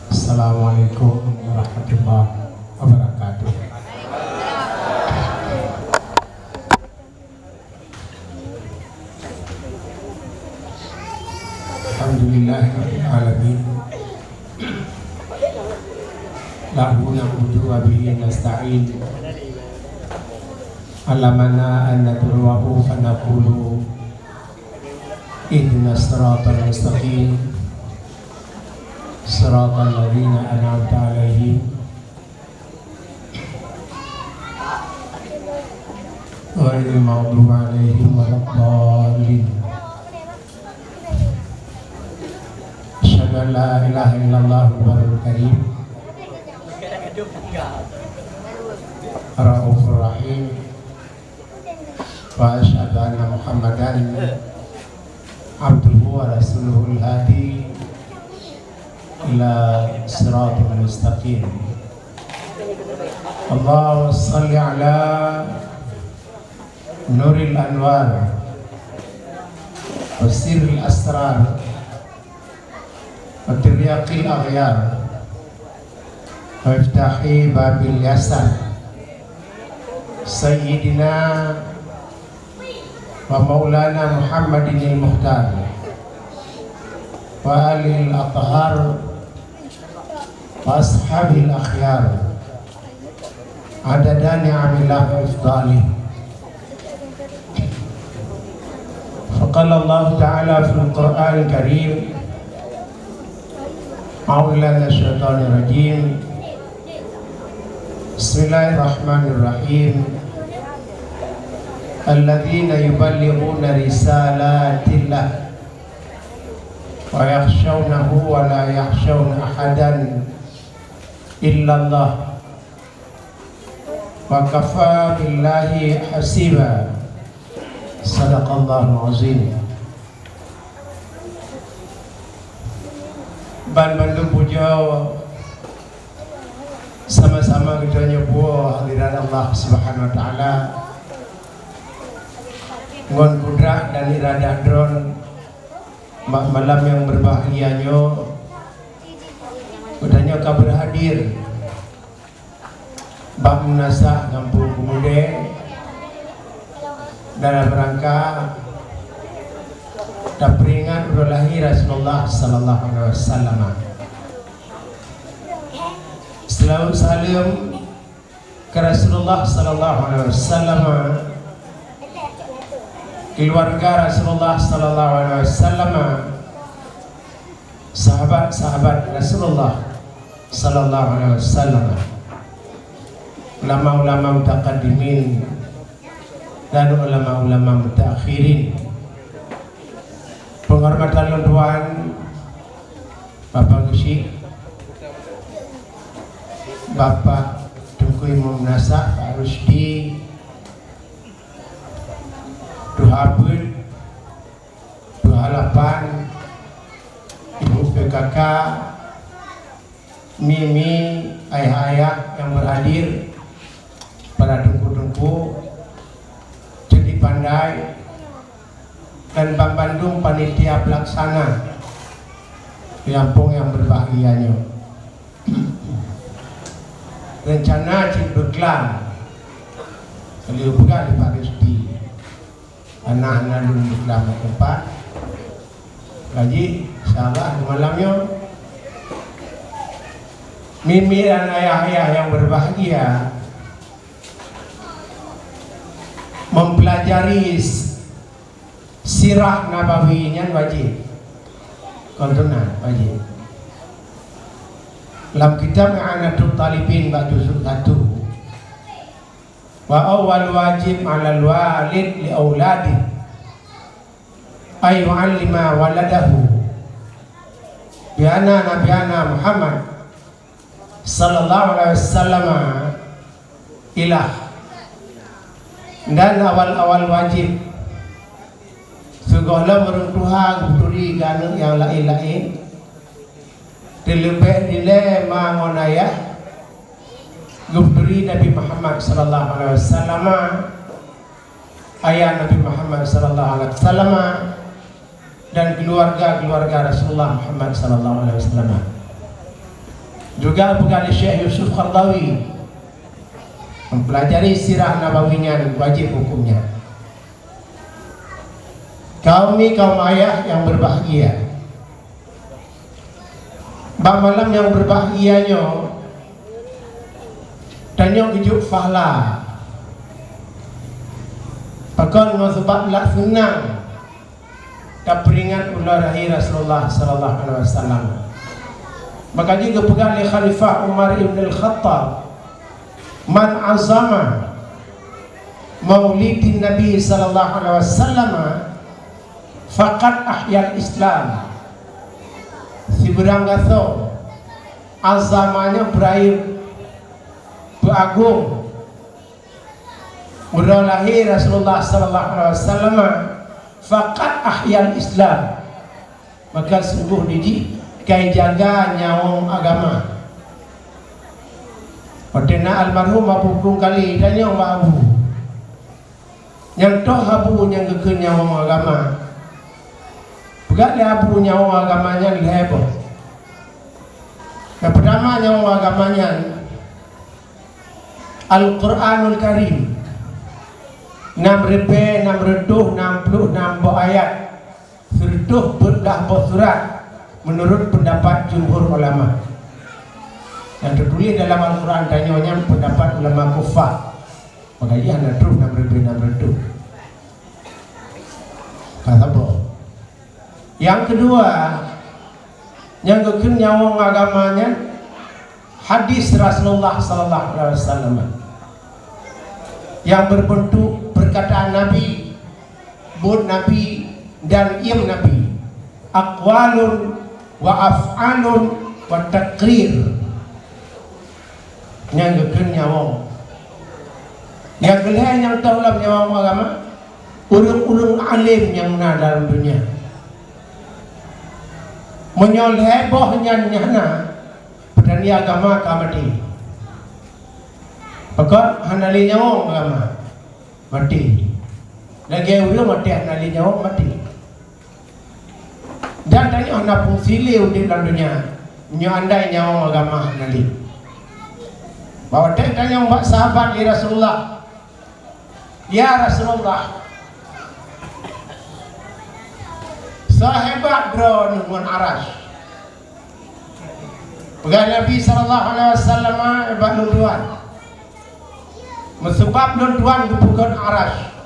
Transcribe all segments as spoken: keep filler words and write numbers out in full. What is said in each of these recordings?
Assalamualaikum warahmatullahi wabarakatuh. Alhamdulillahirabbil alamin. Lahu na'budu wa bihi nasta'in. Allamana an nad'uwahu fa naqulu ihdinas siratal mustaqim. Siratal ladzina an'amta 'alaihim ghairil maghdubi 'alaihim waladdallin. Asyhadu an la ilaha illallah wal barrul karim. Raufur rahim. Wa asyhadu anna Muhammadan abduhu wa rasuluhul hadi ila siratal mustaqim. Allahumma shalli ala nuril anwar wa sirril asrar wa tiryaqil aghyar wa iftahi babil yasar. Sayyidina wa maulana Muhammadinil Mukhtar wa alihil athhar wa ashabil akhyar. Adada ni'amillah wa ifdalih. Faqala Allah Ta'ala fil Qur'anil Karim, a'udzu billahi minasyaitonir rajim. Bismillahirrahmanirrahim. Alladzina yuballighuna risalatillah wa yakhshawnahu wa la yakhshawna ahadan illallah. Wa kafa billahi hasiba. Sadaqallahul azim. Ban bandum puja sama-sama geutanyoe puwoe hadirat Allah Subhanahu wa Taala ngon kudrat dan iradat Droen bak malam nyang beubahgia nyoe. Geutanyoe ka beurhadir bak meunasah gampông Keumudée dalam rangka tapeuingat uroe lahé Rasulullah sallallahu alaihi wasallam. Seulaweuet saleuem keu Rasulullah sallallahu alaihi wasallam, keuluwarga Rasulullah sallallahu alaihi wasallam, sahabat-sahabat Rasulullah sallallahu alaihi wasallam, ulama-ulama mutaqaddimin dan ulama-ulama mutaakhirin. Penghormatan lôn tuan, Bapak Geuchik, Bapak Teungku Imum Meunasah, Pak Rusdi, Tuha Beuet, Tuha Lapan, Ibu P K K, Mimi, ayah-ayah nyang beurhadir, para teungku-teungku, Ceuti Pandai, dan banmandum panitia peulaksana gampông nyang beubahgia nyoe. Reuncana cit beuklam, ka lheueh peugah lé Pak Rusdi. Hana, hana lôn beukeulamat teumpat. Jadi, insya Allah, di malam nyoe, Mimi dan ayah-ayah nyang beubahgia, mempelajari s-, sirah nabawi nyan wajéb. Kon sunat, wajéb. Lam kitab I'anatut Thalibin bak juzuk satu, "Wa awwal wajib 'alal walid li auladih ay yu'allima waladahu bi anna nabiyana Muhammad sallallahu alaihi wasallam ilah." Dan awal-awal wajéb sigohlom ureuëng tuha geuturi keu aneuëk nyang laén-laén, teuleubeh dilée ma ngon ayah, geuturi Nabi Muhammad sallallahu alaihi wasallam, ayah Nabi Muhammad sallallahu alaihi wasallam, dan keluarga-keluarga Rasulullah Muhammad sallallahu alaihi wasallam. Juga peugah lé Syekh Yusuf Qaradawi, mempelajari sirah Nabawi nyan wajib hukumnya. Kaum ni kaum ayah yang berbahagia. Bak malam nyang berbahagia nyoe, tanyoe geujok pahla. Pakon? Ngon sabab lak seunang tapeuingat uroe lahé Rasulullah sallallahu alaihi wasallam. Maka jih geupeugah lé Khalifah Umar ibn al-Khattab, "Man azama maulidin Nabi sallallahu alaihi wasallam, faqad ahyal Islam." Sibeurang gasoe azama nyoe beurayeuk, beuagong uroe lahé Rasulullah sallallahu alaihi wasallam, faqad ahyal Islam, maka sungguh di jih ka jaga nyawöng agama. Watée na almarhum Abu Pulung Kali, tanyong bak Abu, "Nyang toh Abu nyang geukheun nyawöng agama?" Peugah lé Abu, nyawöng agama nyan lhée boh. Nyang peutama nyawöng agama nyan Al-Quranul Karim, nam ribée nam reutôh nam ploh nam boh ayat, sireutôh peuet blah boh surat, meunurot peundapat jumhur ulama. Nyang teutuléh dalam Al-Quran tanyoe nyan peundapat ulama kufah, maka jih hana troh nam ribée nam reutôh. Ka saboh. Nyang keudua, nyang geukheun nyawöng agama nyan hadis Rasulullah sallallahu alaihi wasallam nyang berbentuk perkataan Nabi, buet Nabi, dan iem Nabi, aqwalun wa af'alun wa taqrir. Nyang geukheun nyawöng. Nyang keulhée nyang toh lam nyawöng agama, ureuëng-ureuëng além nyang na dalam dunia. Meunyoe lhée boh nyan nyang na, peutani agama ka maté. Pakon? Hana lé nyawöng agama, maté. Lagée ureuëng maté hana lé nyawöng, maté. Dan tanyoe hana fungsi lé udeb lam donya, meunyoe andai nyawöng agama hana lé. Bahwa watée tanyong bak sahabat di Rasulullah, "Ya Rasulullah, soe hebat droeneuh ngon Arash?" Peugah Nabi sallallahu alaihi wasallam, "Hebat lôn tuan." Meuseubab lôn tuan geupeugot Arash.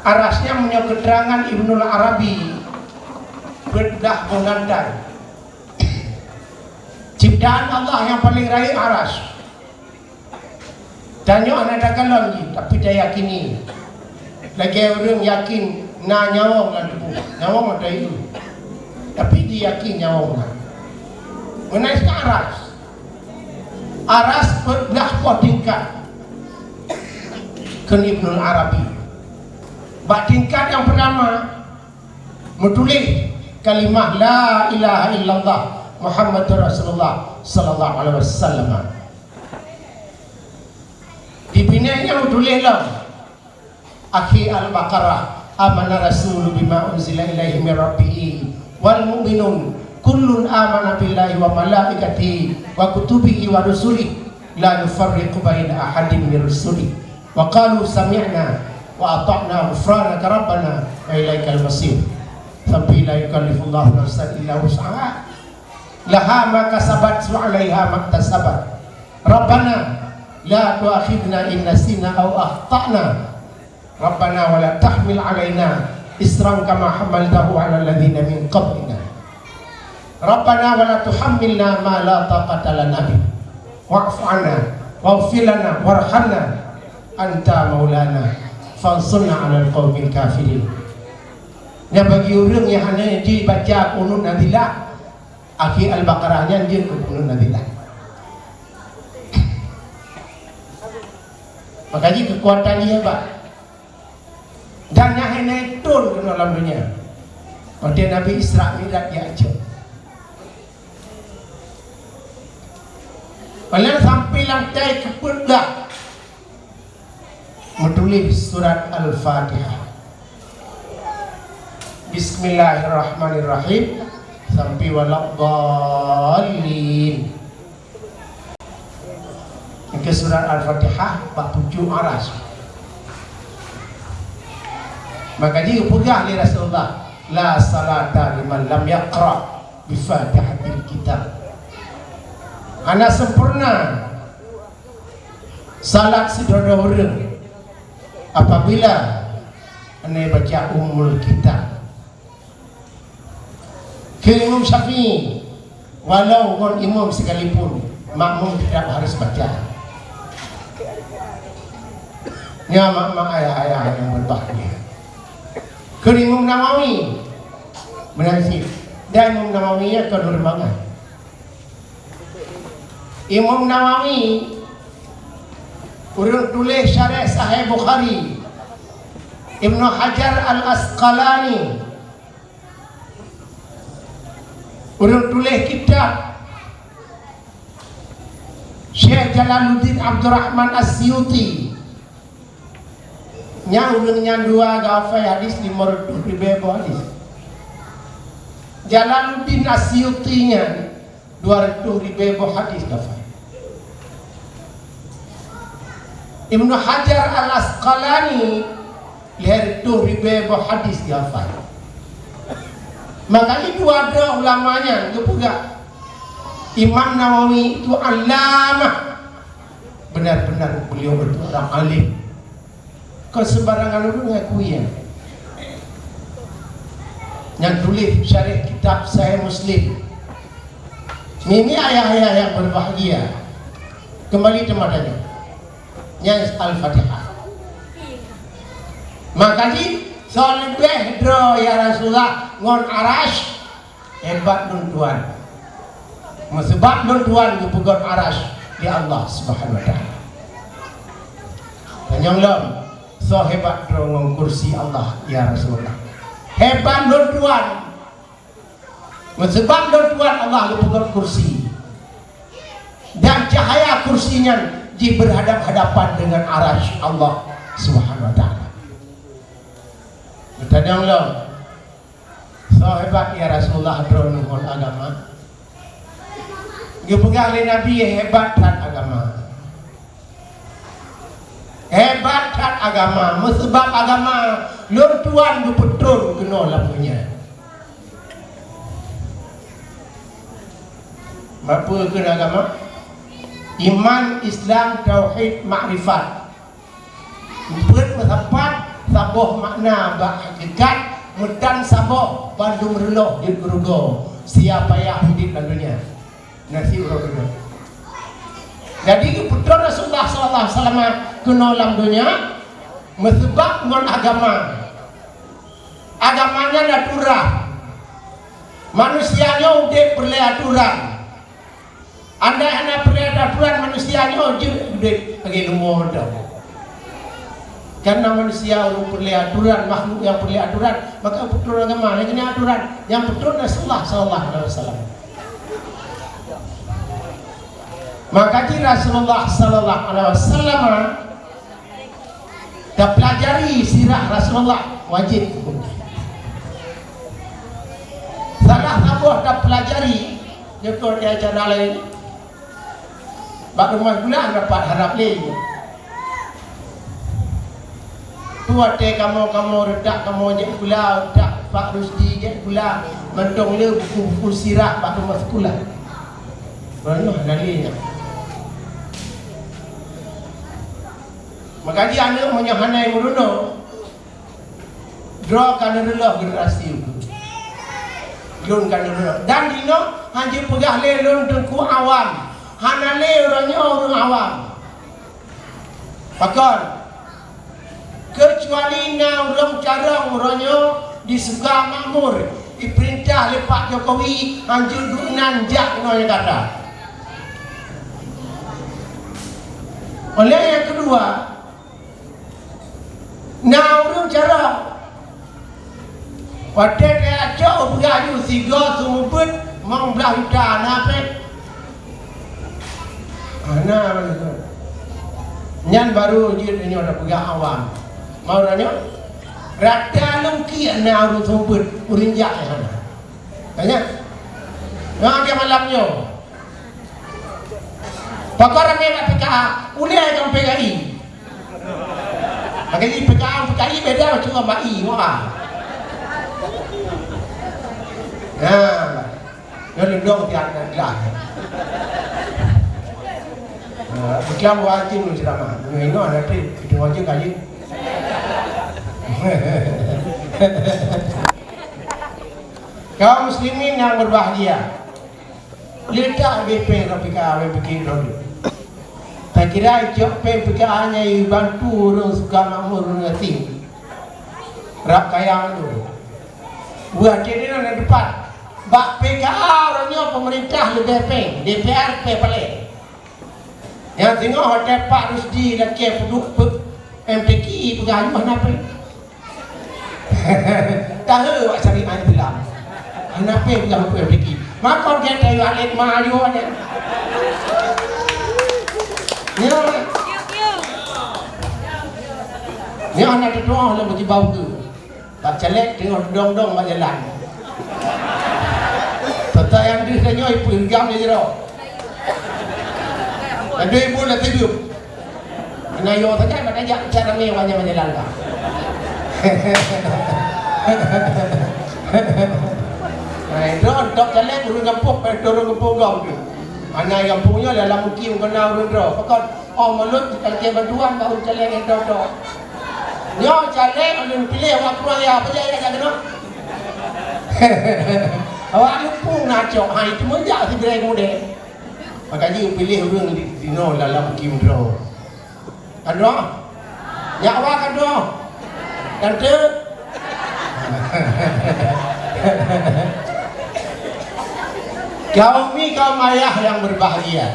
Arash nyan meunyoe keuterangan Ibnul Arabi, peuet blah boh lantai. Ciptaan Allah nyang paleng rayeuk Arash. Tanyoe hana takalon jih, tapi tayakini. Lagée ureuëng yakin na nyawöng lam tuboh, nyawöng ata ié. Tapi jiyakin nyawöng na. Meunan cit Arash. Arash peuet blah boh tingkat, kheun Ibnul Arabi. Bak tingkat nyang peurtama meutuléh kalimah la ilaha illallah Muhammadur Rasulullah sallallahu alaihi wasallam. Di binéh nyan meutuléh lom, akhé Al-Baqarah, "Amana rasulu bima unzila ilaihi mir rabbihi wal mu'minun, kullun amana billahi wa malaikatihi wa kutubihi wa rusulihi, la nufarriqu baina ahadin min rusulihi, wa qalu sami'na wa ata'na ghufranaka rabbana wa ilaikal masir." Sampai, "La yukallifullahu nafsan illa wus'aha, laha ma kasabat wa 'alaiha maktasabat. Rabbana la tu'akhidna in nasina aw akhtana. Rabbana wa la tahmil 'alaina isran kama hamaltahu 'alal ladzina min qablina. Rabbana wa la tuhammilna ma la taqata lana bih. Wa'fu 'anna, waghfir lana, warhamna, anta maulana, fansurna 'alal qaumil kafirin." Nyan bagi ureuëng nyang hana jibaca kunut nazilah, akhé Al-Baqarah nyan jeuet keu kunut nazilah. Maka jih keukuatan jih hebat. Dan nyan hana ithon keunoe lam donya. Watée Nabi Isra Mi'raj jak cok. Meunan sampai lantai keupeuet blah meutuléh surat Al-Fatihah. Bismillahirrahmanirrahim. Sampai waladdallin. Ke surat Al-Fatihah bak pucuk aras. Maka jipeugah lé Rasulullah, "La salata liman lam yaqra bi Fatihatil Kitab." Hana sempurna salat sidroe-droe ureuëng apabila hana baca Ummul Kitab. Keu Imam Syafi'i, walau ngon imam sekalipun, makmum tetap harus baca. Ya, mak-mak, ayah-ayah yang berbahagia. Keu Imam Nawawi, meunan cit. Dan Imam Nawawi nyan kon ureuëng bangai. Imam Nawawi, ureuëng tuléh syarah Sahih Bukhari. Ibnu Hajar Al-Asqalani, ureuëng tuléh kitab. Syekh Jalaluddin Abdurrahman As-Suyuti, nyan ureuëng nyan dua geuhafai hadis, lima reutôh ribée boh hadis. Jalaluddin As-Suyuti nyan dua reutôh ribée boh hadis geuhafai. Ibnu Hajar Al-Asqalani lhée reutôh ribée boh hadis geuhafai. Maka itu ada ulama nyan geupeugah, Imam Nawawi itu allamah. Benar-benar beliau itu orang alim. Kon sembarangan ureuëng ngakui nyan. Nyang tuléh syarah kitab Sahih Muslim. Nini ayah-ayah yang berbahagia. Kembali teuma tanyoe. Nyan Al-Fatihah. Maka di, "Soe leubeh droe, ya Rasulullah, ngon Arasy?" Hebat lôn tuan. Meusabab lôn tuan geupeugöt Arasy di Allah Subhanahu wa Taala. Tanyong lom, soe hebat droe ngon kursi Allah, ya Rasulullah? Hebat lôn tuan. Meusabab lôn tuan Allah geupeugöt kursi. Dan cahaya kursi nyan jiberhadap-hadapan dengan Arasy Allah Subhanahu wa Taala. Tanyong lom, soe hebat, ya Rasulullah, droeneuh ngon agama? Geupeugah lé Nabi, hebat that agama. Hebat that agama, meusabab agama lôn tuan geupeutron keunoe lam donya. Peue kheun agama? Iman, Islam, tauhid, makrifat. Peuet meusapat saboh makna bak hakikat, meutan saboh bandum reuloh jeuet keu rugoe, sia payah udeb lam donya. Nasi uroe keudua. Jadi, geupeutron Rasulullah sallallahu alaihi wasallam keunoe lam donya meusabab ngon agama. Agama nyan aturan. Manusia nyoe udeb peureulée aturan. Andai hana peureulée aturan, manusia nyoe jeuet udeb lagée leumo dah. Karena manusia ureuëng peureulée aturan, makhluk nyang peureulée aturan, maka peutron agama nyang keuneuk aturan, nyang peutron Rasulullah sallallahu alaihi wasallam. Maka di Rasulullah sallallahu alaihi wasallam tapeulajari sirah Rasulullah wajéb. Salah saboh tapeulajari, nyoe di acara laén. Bak rumoh sikula dapat harab lé. Peue watée kamoe-kamoe reutak kamoe jak sikula, reutak Pak Rusdi jak sikula, mantong le buku-buku sirah bak rumoh sikula. Peunoh hana lé nyan. Maka di aneuëk meunyoe hana meurunoe, droe ka neureuloh generasi ulôn. Lôn ka neureuloh. Dan jinoe hana jipeugah lé lôn teungku awam. Hana lé uroe nyoe ureuëng awam. Pakon? Keucuali na ureuëng carông uroe nyoe di Sukamakmur, jipeurintah lé Pak Jokowi, hanjeuet duek inan jak keunoe Jakarta. Oleh nyang keudua, na ureuëng carông. Watée teuka cok beuraju sigoe seumeubeuet limong blaih juta na péng. Hana meunan. Nyan baru jeuet nyoe tapeugah awam. Mau nyoe? Rata lôn kiek na ureuëng seumeubeuet, ureuëng jak nyang hana. Tanya. Nyoe dia malam nyoe. Pakon ramé bak P K A, ulée ngon P K I. Lagée jih P K A, P K I beda macam ngon bak I, wah. Nah, nyoe lindong tiang dan gelah. Nah, bukan wajib lôn ceramah. Nyoe ingat nanti kita wajib kaji. Kaum muslimin yang berbahagia, letak B P K P K, B P K. Saya kira cok P P K hanya bantu ureuëng suka makmur ureuëng yatim. Rab kaya tu. Buat jadi nak depan. Bak P K A uroe nyoe pemerintah leubeh peng, D P R peng paleng. Nyang singoh hotel Pak Rusdi lakée peuduek peuet M T Q peugah nyoe hana peng. Tahu awak syariat Islam. Hana peng peugah peuet M T Q. Maka dia tahu alit mayu ada. Ya. Ya, anak tuan lah bagi bau tu. Bak caleg teungoh dong-dong bak jalan. Tata nyang deuh tanyoe ipeugam di jroh. Tapi ibu dah tidur. Kena yo saja bak tajak cara ni banyak bak jalan ka. Nah, itu untuk caleg ureuëng gampông, eh, turun gampông gom tu. Anak gampông nyoe dalam mukim kena ureuëng droe. Pakon, oh, mulut kita ke bantuan baru caleg yang cocok. Nyoe caleg ulôn piléh awak keurang ya, apa jaya jak keunoe? Awak lumpung na cok, hai cuma jak sigrek mudé. Maka ji piléh ureuëng di sinoe dalam kim droe. Ka droe? Nyak awak ka droe? Tante? Kaum mi kaum ayah yang berbahagia.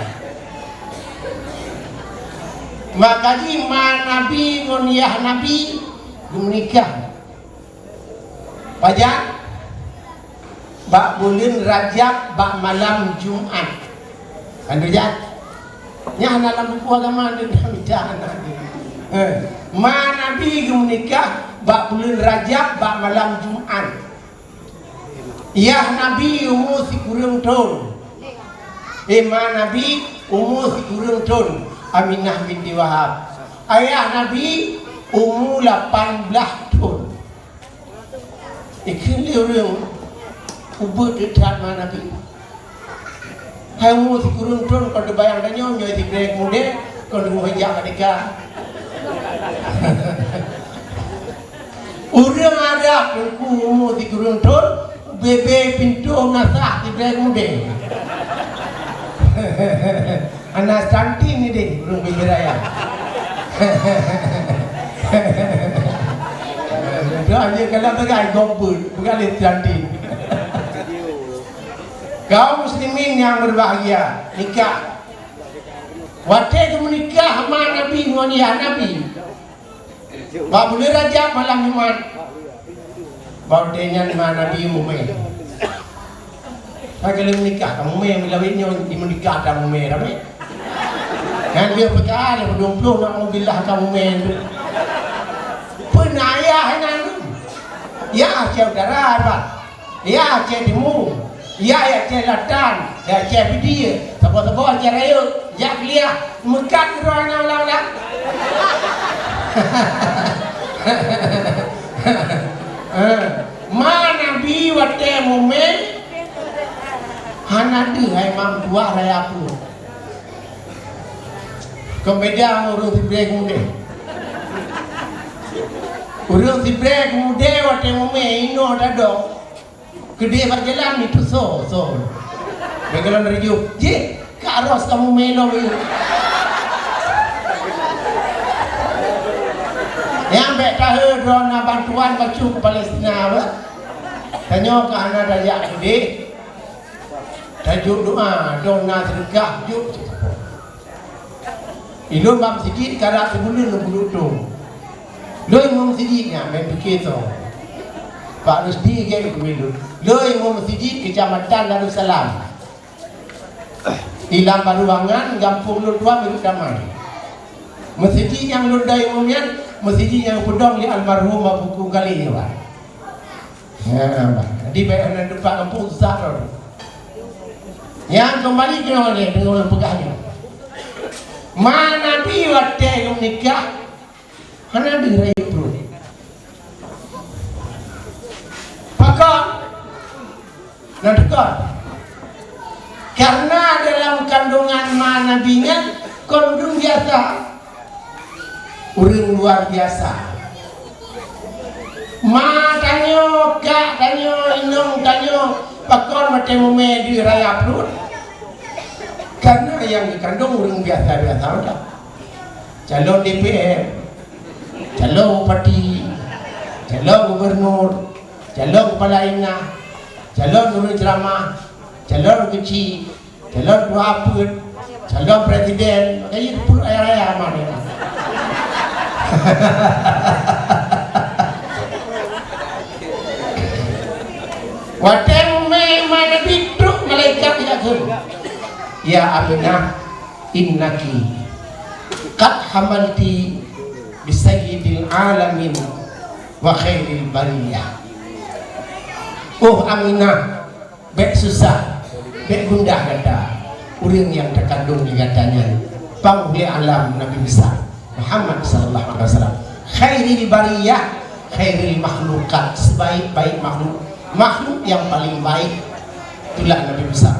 Maka ji ma Nabi ngon yah Nabi geumeunikah. Pajan? Bak buleuen Rajab, bak malam Jumat. Kan tu, Jan? Nyan dalam buku agama tu dah mita anak tu. Eh, ma Nabi geumeunikah bak buleuen Rajab, bak malam Jumat. Yah Nabi umu sikureueng thon. Eh, ma Nabi umu sikureueng thon. Aminah binti Wahab. Ayah Nabi umu lapan blaih thon. Ikheun lé ureueng ubeuet that ma Nabi. Hai umu sikureueng thon kon teubayang tanyoe, nyoe sigrek mudé kon teungoh jak merdeka. Ureueng Arab teungku umu sikureueng thon, bebe pintoe meunasah sigrek mudé. Hana stunting ni deh, ureueng bebe raya. Dah je kalau tegai gobel, bukan le stunting. Kaum muslimin yang berbahagia, nikah. Watée geumeunikah ma Nabi ngon yah Nabi. Bak buleuen Rajab malam Jumat. Bak watée nyan ma Nabi mumé. Ka geuleueng nikah ka mumé, meulawét nyoe di meunikah ka mumé ramé. Nyan dia peuka lé dua puluh nak mobil lah ka mumé. Peuna ayah nyan. Ya, Aceh Utara, Pak. Ya, Aceh Timu. Ya, ya, Aceh Selatan. Ya, Aceh Pidie. Saboh-saboh Aceh Rayeuk. Jak kuliah. Meukat keudroe aneuk ulang-ulang. Eh, ma Nabi watée mumé hana deuh hai mam tuah raya pun. Kon beda ngon ureueng sibrek mudé. Ureueng sibrek mudé watée mumé inoe tadong. Keudeh bak jalan itu so, so. Bak jalan riju, jih, ka ros kamu melong itu. Nyang bék tahe droe na bantuan bacut keu Palestina, bah. Tanyoe ka hana tajak keudeh. Tajok doa, droe na seudeukah, jok. Ilôn bak meuseujid karab sibuleuen lôn peuduek thon. Lôn imum meuseujid nyan, meupiké soe. Pak Rusdi gét keu ulôn. Lôn imum meuseujid Keucamatan Darussalam. Ilam Baruangan, gampông lôn tuan Meuseujid Damai. Meuseujid nyang lôn dai imum nyan, Meusidhi nyang peudong lé almarhum Abu Kung Kali nyoe, Pak. Ya, Pak. Jadi, baik hana teumpat kampung susah lom. Nyang keumbali keunoe lé deungon peugah nyoe. Ma Nabi watée geumenikah, hana deuh rayeuk pruet. Pakon? Na teuka. Karena dalam kandungan ma Nabi nyan kon ureuëng biasa. Ureuëng luar biasa. Ma tanyoe, kak tanyoe, inong tanyoe, pakon watée mumé deuh raya pruet? Karena nyang geukandong ureuëng biasa-biasa mantong. Calon D P R, calon bupati, calon gubernur, calon kepala inah, calon guru ceramah, calon keuchik, calon tuha peuet, calon presiden, makajih peuet raya-raya ma nyoe. Watée mumé ma Nabi, trok malaikat geujak kheun, "Ya Aminah, innaki qad hamalti bi sayyidil alamin wa khairil bariyah." Oh Aminah, bék susah, bék gundah gata, ureuëng nyang takandong di gata nyan panghulée alam Nabi Besar Muhammad sallallahu alaihi wasallam, khairil bariyah, khairil makhlukat, sebaik-baik makhluk, makhluk yang paling baik itulah Nabi Besar.